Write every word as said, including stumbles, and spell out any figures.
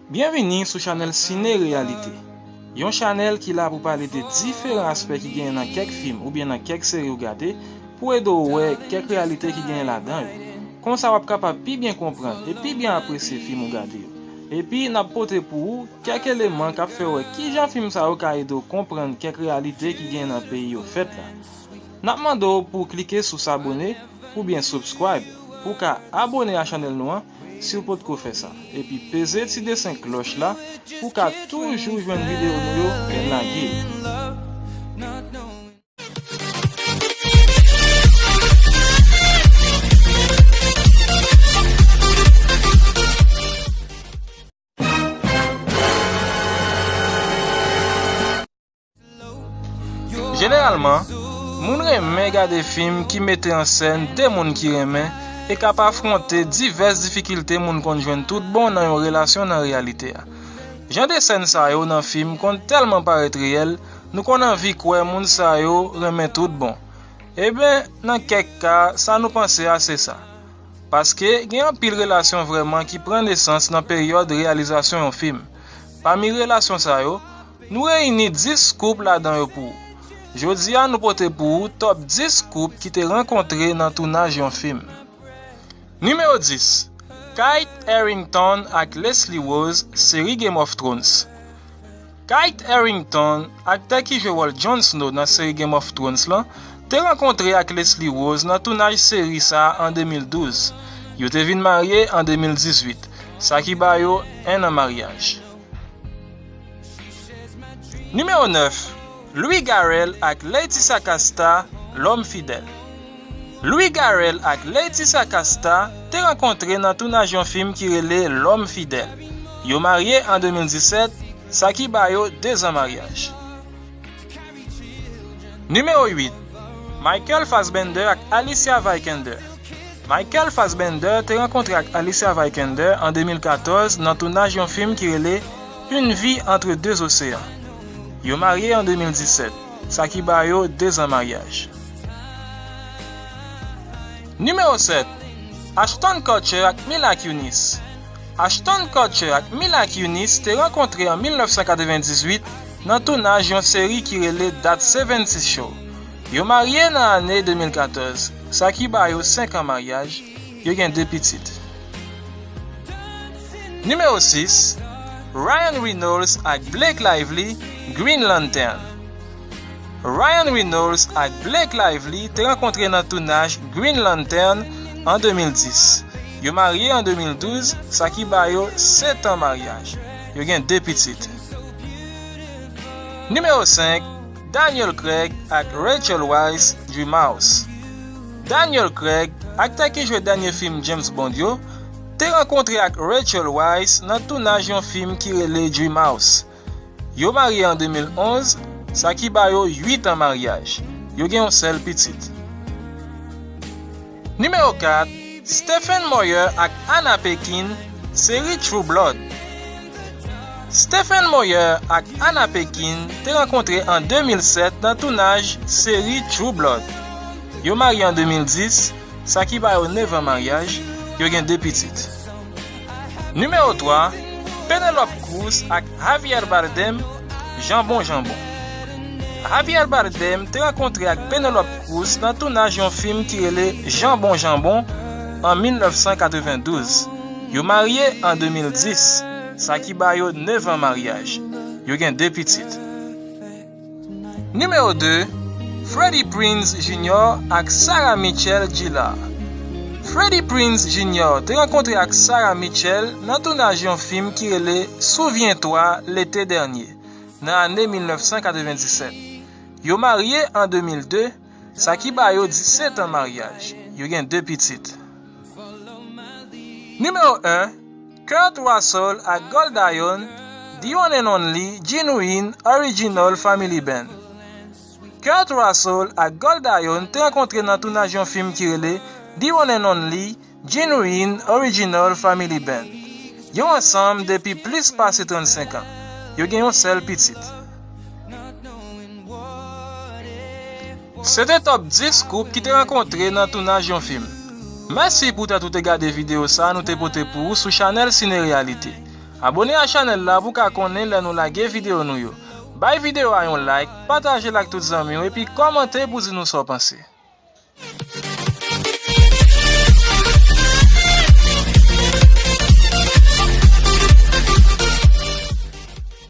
Byenvini sou chanèl Sine Reyalite, yon chanèl ki la pou pale de diferan aspè ki genyen nan kèk fim oubyen nan kèk seri w gade, pou ede w wè kèk reyalite ki genyen ladan yo. Konsa w ap kapab pi byen konprann e pi byen apresye fim ou gade yo. Epi n ap pote pou ou kèk eleman k ap fè w wè kijan fim sa yo ka ede w konprann kèk reyalite ki genyen nan peyi yo fèt la. N ap mande w pou w klike sou sabone oubyen subscribe pou w ka abone a chanèl nou an si w potko fè sa. Epi peze ti desen klòch la pou w ka toujou jwenn videyo nou yo lè n lage yo. Jeneralman, moun renmen gade fim ki mete an sèn de moun ki renmen e k ap afwonte divès difikilte moun konn jwenn tout bon nan yon relasyon nan reyalite a. Jan de sèn sa yo nan fim konn tèlman parèt reyèl, nou konn anvi kwè moun sa yo renmen tout bon. Eben, nan kèk ka, sa nou panse a se sa. Paske gen anpil relasyon vrèman ki pran nesans nan peryòd reyalizasyon yon fim. Pami relasyon sa yo, nou reyini dis koup ladan yo pou ou. Jodi a, nou pote pou ou tòp dis koup ki te rankontre nan tounaj yon fim. Nimewo dis, Kit Harington ak Leslie Rose, seri Game of Thrones. Kit Harington, aktè ki jwe wòl Jon Snow nan seri Game of Thrones lan, te rankontre ak Leslie Rose nan tounaj seri sa a an de mil douz. Yo te vin marye an de mil dizuit, sa ki ba yo en an maryaj. Nimewo nèf, Louis Garrel ak Laetitia Casta, L'homme fidèle. Louis Garrel ak Laetitia Casta te rankontre nan tounaj yon fim ki rele L'homme fidèle. Yo marye an de mil disèt, sa ki ba yo de zan maryaj. Nimewo uit, Michael Fassbender ak Alicia Vikander. Michael Fassbender te rankontre ak Alicia Vikander an de mil katòz nan tounaj yon fim ki rele Une vie entre deux océans. Yo marye an de mil disèt, sa ki ba yo de zan maryaj. Nimewo sèt, Ashton Kutcher ak Mila Kunis. Ashton Kutcher ak Mila Kunis te rankontre an mil nèf san katrevendizuit nan tounaj yon seri ki rele That Seventies Show. Yo marye nan ane de mil katòz, sa ki ba yo senk an maryaj, yo gen de pitit. Nimewo sis, Ryan Reynolds ak Blake Lively, Green Lantern. Ryan Reynolds ak Blake Lively te rankontre nan tounaj Green Lantern an de mil dis. Yo marye an de mil douz, sa ki ba yo sèt an maryaj. Yo gen de pitit. Nimewo senk, Daniel Craig ak Rachel Weisz, Dreamhouse. Daniel Craig, aktè ki jwe dènye fim James Bond yo, te rankontre ak Rachel Weisz nan tounaj yon fim ki rele Dreamhouse. Yo marye an de mil onz, sa ki ba yo uit an maryaj. Yo gen yon sèl pitit. Nimewo kat, Stephen Moyer ak Anna Paquin, seri True Blood. Stephen Moyer ak Anna Paquin te rankontre an de mil sèt nan tounaj seri True Blood. Yo marye an de mil dis, sa ki ba yo nèf an maryaj, yo gen de pitit. Nimewo twa, Penelope Cruz ak Javier Bardem, Janbon Janbon. Javier Bardem te rankontre ak Penelope Cruz nan tounaj yon fim ki rele Janbon Janbon an mil nèf san katrevendouz. Yo marye an de mil dis, sa ki ba yo nèf an maryaj. Yo gen de pitit. Nimewo de, Freddie Prinze Junior ak Sarah Michelle Gellar. Freddie Prinze Junior te rankontre ak Sarah Michelle nan tounaj yon fim ki rele Souviens-toi l'été dernier, nan ane mil nèf san katrevendisèt. Yo marye an de mil de, sa ki ba yo disèt an maryaj. Yo gen de pitit. Nimewo en, Kurt Russell ak Goldie Hawn, The One and Only Genuine Original Family Band. Kurt Russell ak Goldie Hawn te rankontre nan tounaj yon fim ki rele The One and Only Genuine Original Family Band. Yo ansanm depi plis pase trannsenk an. Yo gen yon sèl pitit. Se te top dis koup ki te rankontre nan tounaj yon fim. Mèsi poutèt ou te gade videyo sa a nou te pote pou ou sou chanèl Sine Reyalite. Abone a chanèl la pou w ka konnen lè nou lage videyo nou yo. Bay videyo a yon like, pataje l ak tout zanmi w epi kòmante pou di nou sa w panse.